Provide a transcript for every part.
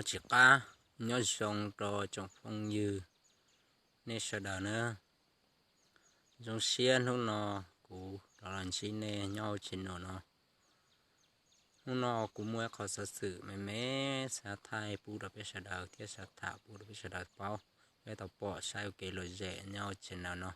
tsis qab. Nyob zoo rau tsoom phooj ywg nej sawv daws na. Zoo siab hnub no kuv rov los ntsib nej nyob hauv channel no. Hnub no kuv muaj ib qho xov xwm me me xav thaij pub rau peb sawv daws thiab xav tham pub rau peb sawv daws paub, peb tau pom saib ua kev lom zem nyob hauv channel no.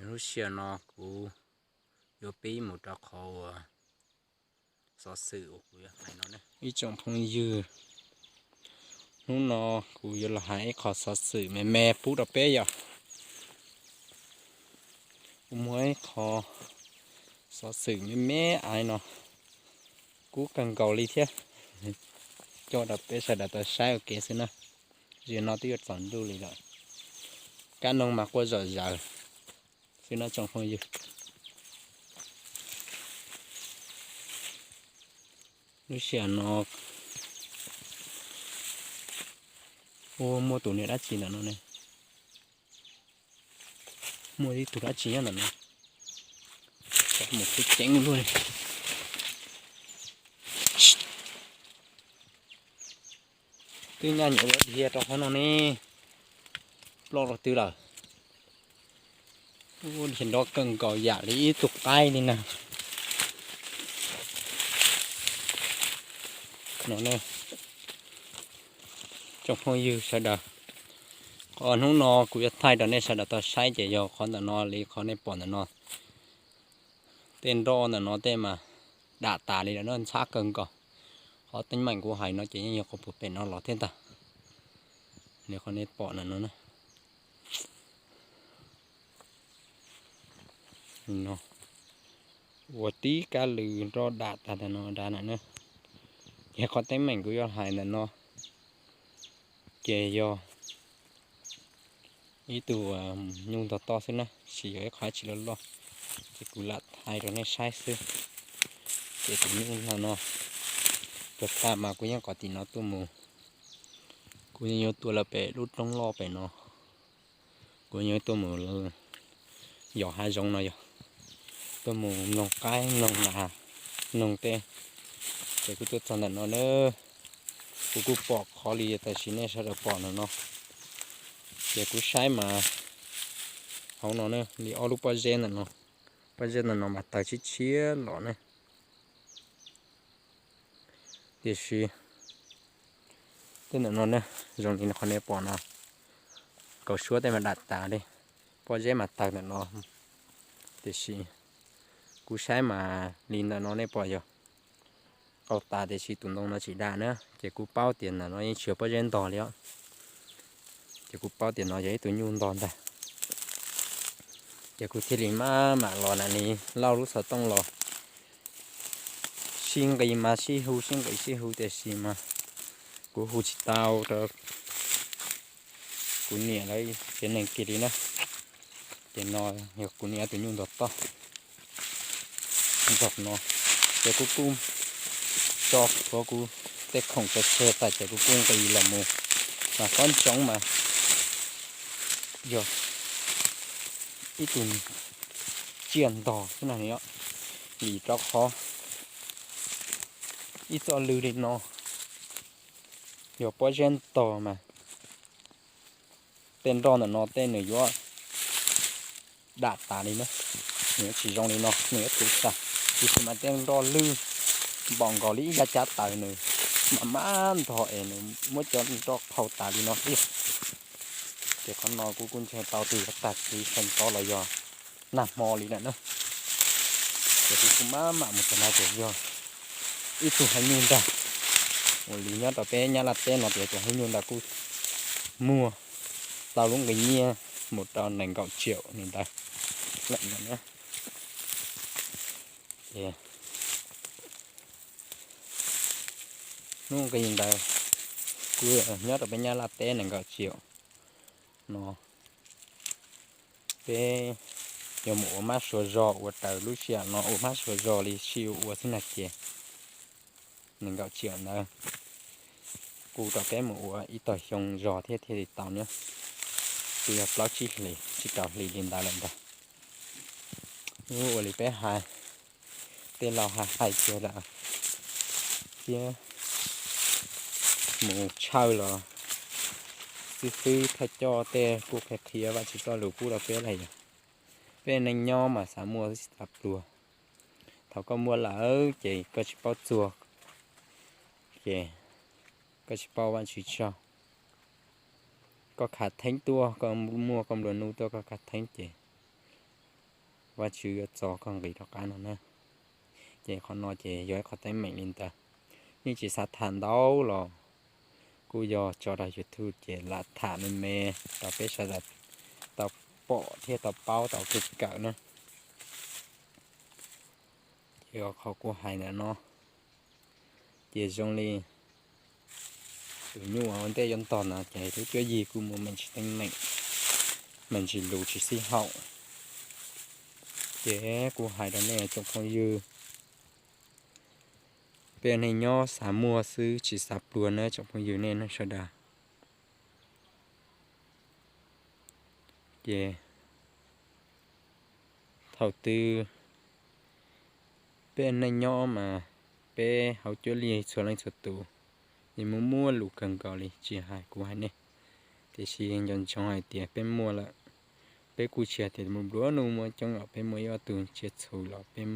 Lub sij hawm no kuv yuav pib mus rau qhov uas xov xwm uas kuv yuav hais no. Ib tsoom phooj ywg, hnub no kuv yuav los hais ib qho xov xwm me me pub rau peb yom. Kuv muaj ib qho xov xwm me me aiv no, kub kawg nkaus li thiab. Coj rau peb sawv daws tau saib ua ke xwb na. Zaum no twb yuav tsaus ntuj li lawm, kab noog mas quaj zom zaws xwb na tsoom phooj ywg. Lub sij hawm no ua muaj tus niam dab tsi ntawm no ne. Muaj ib tug dab tsi nyob ntawm no. Mus tub ceev luaj li. Twb nyaj nyuam ua dhia rau qhov no ne, ploj rau twg lawm. Ua dhia nrov kawg nkaus yam li ib tug qaib li na. No tsoom phooj ywg sawv daws, qhov hnub no kuv yuav thaij rau nej sawv daws tau saib ces yog qhov ntawm no li qhov nej pom ntawm no. Tej nroj ntawm no tej mas dam tas li lawm na, ntxhab kawg nkaus. Qhov teeb meem kuv hais no ces yeej yog qhov puag pem no los thiab ntag. Li qhov nej pom ntawm no na. Ua tib kab lw nroj dam tas ntawm no dab na na. Ces qhov teeb meem kuv yuav hais ntawm no ces yog ib tug nyuj ntog toj xwb na, tsis yog ib qho dab tsi loj loj. Ces kuv lam thaij rau nej saib xwb. Ces tus nyuj ntog no, cov tas mas kuv yeej qhov tim no tuaj mus, kuv yeej yuav tuaj lawm pem lub roob loj pem no. Kuv yeej tuaj mus yos hav zoov no yog tuaj mus mloog qaib mloog nas mloog tej. Ces kuv tuaj txog ntawm no na, kuv kuj pom qhov li tam sim nej sawv daws pom ntawm no. Ces kuv saib mas hauv no na li ob lub pob zeb ntawm no, pob zeb ntawm no mas tawg tshiab tshiab los ne. Tiam sis tej ntawm no ne, zoo li qhov nej pom no, kaus suab tej mas dam tas li, pob zeb mas tawg ntawm no. Tiam sis kuv saib mas li ntawm no nej pom yog qau tas tiam sis tus ntoo no tsis dam na, ces kuv paub tias ntawm no yeej tsis yog pob zeb ntog li os. Ces kuv paub tias no yog ib tug nyuj ntog ntag. Ces kuv thiaj li maj mam los na, ni lauj lub xov tooj los sib nqis mas sib hu sib nqis sib hu tiam sis mas kuv hu tsis tau rau kuv niam lawv tsev neeg kiag li na. Ces no yog kuv niam tus nyuj ntog toj nrog no. Ces kuv kuj tso kuv tej khoom tso tseg tas ces kuv kuj nqis los mus, mas qhov ntsoov mas yog ib tug tsiaj ntog xwb na. Vim rau qhov ib txoj lw li no yog pob zeb ntog mas tej nroj ntawm no tej nws yuav dam tas li na, nws yuav tsis zoo li no, nws yuav tu tas. Tiam sis mas tej nroj lwj npaum nkaus li ib yav cav taws nws mam mab ntog es nws muab cov nroj qhau tas li no xwb. Ces qhov no kuv kuj ntseeg tau tias yuav tag kis sawv ntxov los yog nag hmo li lawm na. Ces kuv kuj maj mam mus txog no ces yog ib tug heev nyuj ntag. Ua li nyob rau peb Nyab Laj teb no ces tus heev nyuj ntag kuj muag tau lub nqi nyiaj mus rau nees nkaum tsiaum li ntawd lawm no na. Ces lub nqi ntawd kuj nyob rau peb Nyab Laj teb nees nkaum tsiaum no. Peb yog mus ua mab sua zog ua raws lub sij hawm no ua mab sua zog li sij ua xwb na ces nees nkaum tsiaum ntawd kuj rau peb mus ua ib tog xyoo zog thiab thiaj li tau na. Twb yog plaub tsib hlis tsib rau hlis li ntawd lawm ntag. Ua li peb hais, tej laus hais hais kiag lawm thiab, mus tshawj los xwb xwb, thawj coj tej kuj qhia qhia Vajtswv txoj lus pub rau peb lawm yog peb neej nyob mas xav muaj xav pluag. Thaum koj muaj lawm ces koj tsis paub txuag, ces koj tsis paub Vajtswv tsaug. Koj khav theeb tuaj, koj muaj koj nplua nuj tuaj koj khav theeb ces Vajtswv yuav txo koj nqis rov qab no na. Ces qhov no ces yog ib qhov teeb meem li ntawd. Yeej tsis xav tham ntau los kuj yog tso rau YouTube ces lam tham me me rau peb sawv daws tau pom thiab tau paub tau kawm na. Ces qhov kuv hais ntawm no ces zoo li tus nyuj ua ntej yuav ntog ntawd ces lub cuab yig kuj muaj me ntsis teeb meem, me ntsis lus tsis sib haum. Ces kuv hais rau nej tsoom phooj ywg, peb neej nyob xav muaj xwb tsis xav pluag na tsoom phooj ywg nej sawv daws. Ces thaum twg peb neej nyob mas peb hauv cuab yig txhua leej txhua tus, yeej muaj muaj lus kawg nkaus li tsis hais kuv hais nej. Tiam sis nco ntsoov hais tias peb muaj lawm, peb kuj tsis hais tias mus nplua nuj muaj coob los peb muaj ib ob tug tsiaj txhu los peb,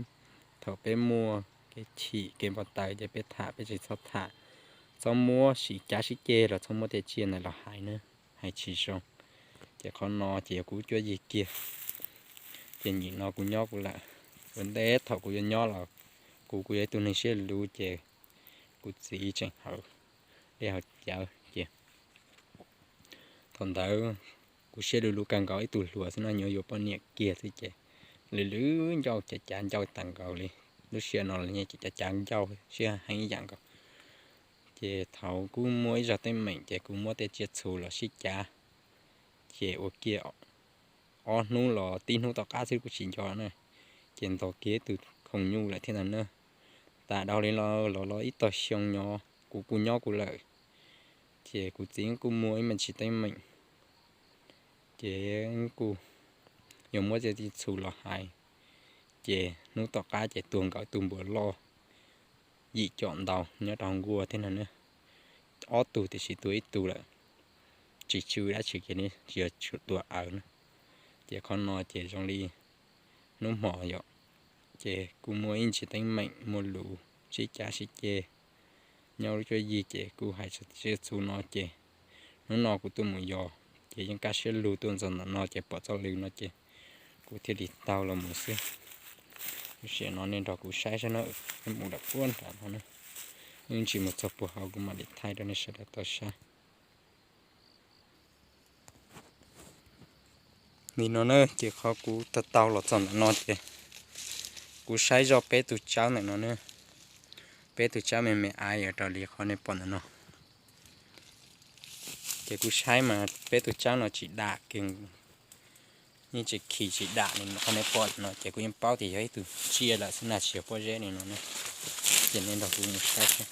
thaum peb muaj kev chim kev npau taws ces peb tham, peb tsis txhob tham, txhob muab sib cav sib ceg los txhob muab tej tsiaj ntawd los hais na, hais tsis zoo. Ces qhov no ces yog kuv cuab yig kiag. Ces nim no kuv nyob kuv lawm, ua ntej thaum kuv yuav nyob los kuv kuj yog ib tug neeg siab luv ces kuv txiv tseem hawm dej hawm cawv ces thaum ntawd kuv siab luv luv kawg nkaus, ib tug hluas xwb no nyuam yuav poj niam kiag xwb ces lwm lwm ncauj cav cav ncauj tag nkaus li. Lub sij hawm no los cav cav ncauj siab heev ib yam nkaus. Ces thaum kuj muaj ib zaug teeb meem ces kuv muab tej tsiaj txhu los sib cav, ces ua kiag ob hnub los tib hnub tom qab xwb kuj tsis nco na, ces ntog kiag tus khoom nyuj lawm thiab ntag na. Tas dhau li los los los ib tog xyoo no kuv kuj nyob kuv lawm, ces kuv txiv kuj muaj ib me ntsis teeb meem, ces kuj yuav muab tej tsiaj txhu los hais, ces hnub tom qab ces tuag nkaus tus npua loj yim com ntau nyob rau hauv nkuaj thiab no na. Ob tug tiam sis tuag ib tug lawm, tsis tsw dab tsi kiag li, tsis yog tsw tua aws na. Ces qhov no ces zoo li hnub hmo yom, ces kuj muaj ib ntsis teeb meem muaj lus sib cav sib ceg nyob lub cuab yig ces kuj hais tsiaj txhu no ces hnub no kuv tuaj mus yos ces yeej kaj siab lug tuaj ntxog ntawm no ces pom txoj lw no ces kuv thiaj li taug los mus xwb. Lub sij hawm no nej nrog kuv saib saib na, mus dam puab nram no na, yeej tsis mus txog puag hauv kuv mam li thaij rau nej sawv daws tau saib. Nim no na ces qhov kuv taug taug los txog ntawm no ces kuv saib zoj peb tug tsawb ntawm no na, peb tug tsawb me me aiv raws li qhov nej pom ntawm no. Ces kuv saib mas peb tug tsawb no tsis dam kiag, yeej tsis khis tsis dam li qhov nej pom ntawm no ces kuv yeej paub tias yog ib tug tsiaj lawm xwb na tsis yog pob zeb li no na. Ces nej nrog kuv mus saib seb.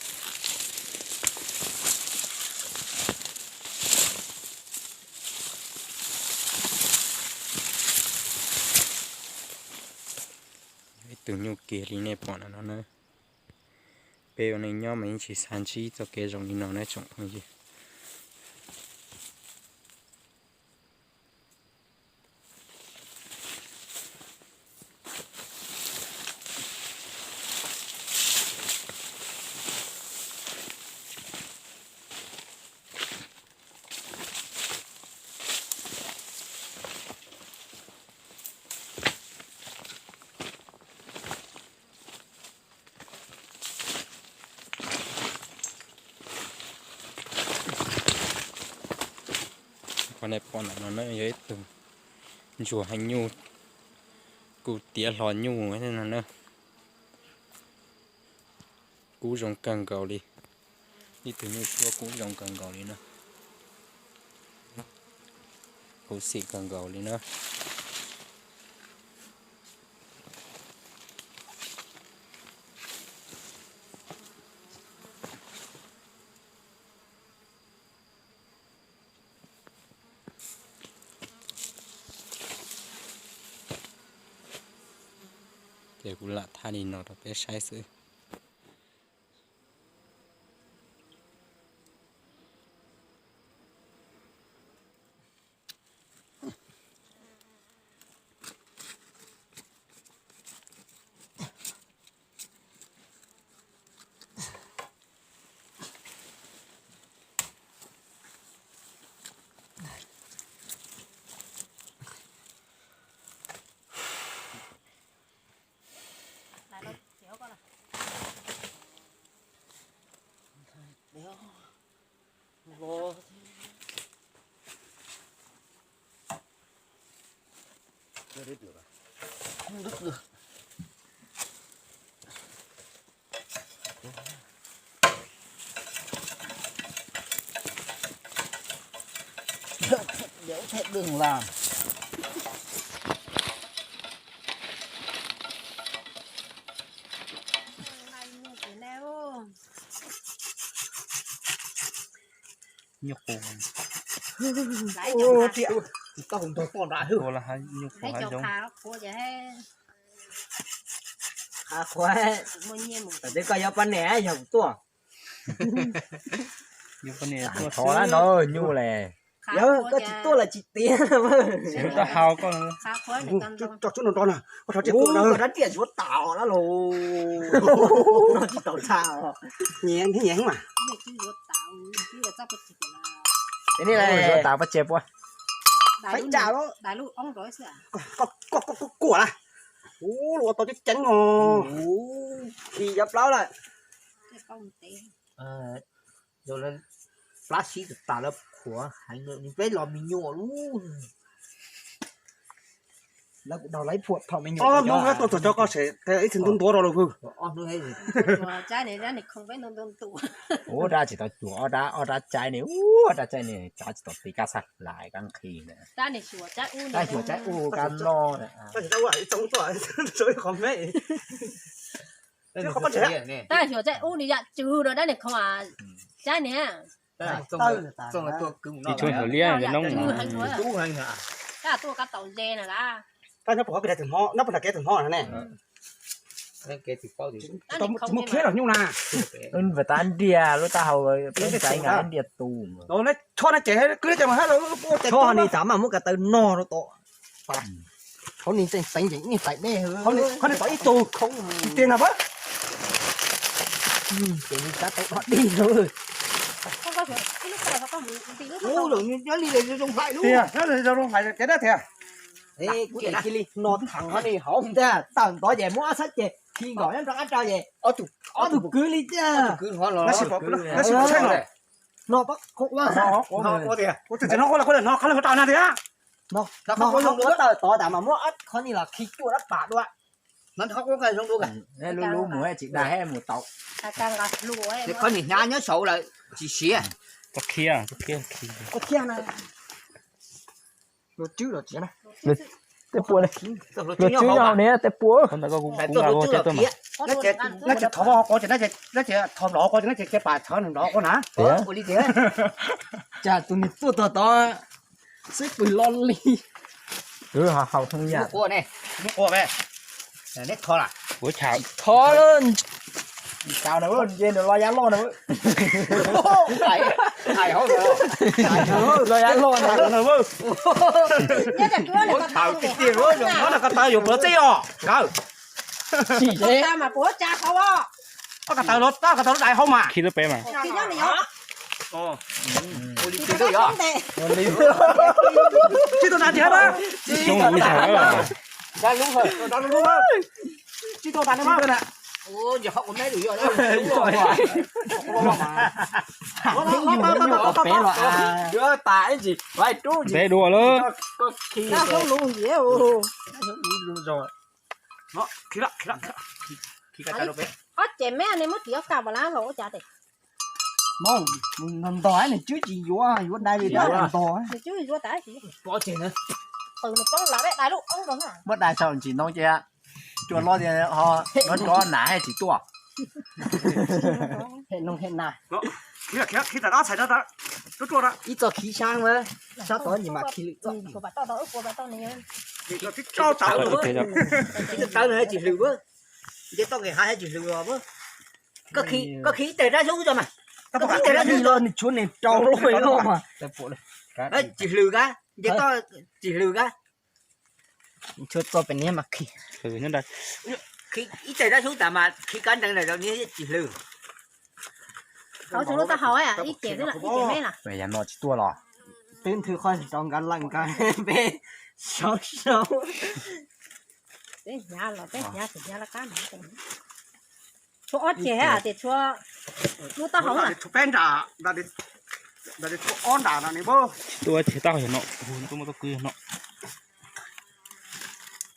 Ib tug nyuj kiag li nej pom ntawm no na. Peb ua neej nyob mas yeej tsis xav ntsib txoj kev zoo li no na tsoom phooj ywg. Qhov nej pom ntawm no na yog ib tug ntsuag heev nyuj, kuj tiav hlo nyuj no na. Kub zoo kawg nkaus li, ib tug nyuj suab kub zoo kawg nkaus li na. Khuv xim kawg nkaus li na. Ces kuv lam thaij li no rau peb saib xwb. Dấu thép đường làm. Nyuj qus. Ua tiag, tau ntog poj nrad hwb. Ua la nyuj qus hav zoov. Qha qhuav, tam sim koj yuav poj niam yog kuv tuaj. Yuav poj niam tuaj xwb na nyuj le. Yog koj tsis tuaj los tsis tiav. Tsis tau hau koj. Tso tsub nrov nrov na, koj rov tiaj tuaj na. Koj rab riam zuav tas na los. Noj tsis tau tshaj os. Nyiam nyiam mas. Zuav tas pab tse puas. Faib tsam los. Koj kuam na. Ua tau ceev ceev no. Khi yav plaub lawm. Plab sib tas lawm qhuav heev, peb los me nyuam lub. Lawv kuj daug lawv phuam thaum me nyuam. Ob hnub tuaj txog cov koj sem ib txhia ntuav ntuav rau lawm hwb. Ua dab tsis tau cuag ob dab, ob dab caij ne, ua dab caij ne tsav tsis tau tiv kab xab lais kab nqhis na. Kab xyuas caij ub kab noj na. Kab xyuas caij ub nws yam tswv rau dab niag khoom caij niag. Tsis tshuav xyuas liab ces noob. Kab tuaj kab tau ze na las. Kab nyob puag kev tus hmo, nyob puag nram kev tus hmo na ne. Tsis muaj khiab los nyuj na. Npam tab ntiag lub taub hau peb ntxaiv nqa ntiag tu. Chob na ces kwb ces mas hab. Chob ni tas mas muab ko taw no rau tom. Qhov ni tseem teev ces niag tais dej. Qhov ni pom ib tug tiag na pab. Ces li tab tau dog dig rau. Ub, lawm nyob li zoo hlais lub. Tiag, nyob li zoo hlais ces dab tiag. Kuv cia li no thaj qhov ni hauv ntag, tawm ntov ces muab ob sab ces khi nkaus nyob rau qab rau ces ob tug kwv li tiag. No pab qhov ua. Kuv tsis no qhov lawm, qhov lawm no qhov lawm no tawm tod tas mas muab ob qhov ni los khi cuaj dab pam dua. Lub lub mus tsis dag mus tau. Qhov niag hnyav nyob saud lawm tsis siav. Tej pua, luag tswb no ne tej pua. Thov los ko ces nab ces thov los ko ces nab ces cia pam thov nws los ko na. Cas tus niag tuaj tog tod xib pwg lo li. Haus thoob yam. Thov, nce nws los yav loj na. Los yav loj na. Ko taw yuav puav txij os nkawd. Ko taw los, ko taw lub dais hauv mas. Khi lub peb mas. Tsis tau na tiag na. Tsis tau na. Peb dua lawm. Khi lawm, khi lawm. Ob ces me ne muab txiv ob kaj pam lab los ua cas tes. Ntog nws twb tsis yuav, yuav dai li ntog. Nws twb yuav tas tsis. Pov tseg na. Qws nws poob los peb dai lub oob rau na. Muab dai tau ntsis ntoo ces cua los tias ho nrov nrov nas tsis tuaj. Hem noog hem nas. Khi tawm dab txhais rau tuaj rau ib txoj khi sab, sab tod nyias mas khi lwm txoj. Tsis tawv na tsis hlwm. Nce toj nqis hav tsis hlwm os. Koj khi ib teg rab xyoob tso mas. Koj khi ib teg rab xyoob tso, nws tshuav niag rau loj loj mas. Tsis hlwm kab, nce toj tsis hlwm kab. Tshuav txoj pem niag mas khi. Ib teg rab xyoob tas mas khi kab nreeg lawm niag tsis hlwm. Hauv tsuas lub taub hau ib ceg xwb, ib ceg me na. Yam no tsis tuaj los. Twb nthwv qhov rau nkad lawm nkad peb saub saub. Peb hnyav los peb hnyav tsis hnyav laj kab. Tshuav ob ceg ces tshuav lub taub hau na. Tshuav peb nram, nram tshuav ob nram no ne. Tsis tuaj ces taub hau yog no, tuaj muaj tuaj kwv yog no.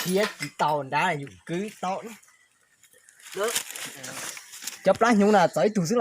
Thiab tsis tau nrad yus kwv tau. Cov plab hnyuv na txog ib tug xwb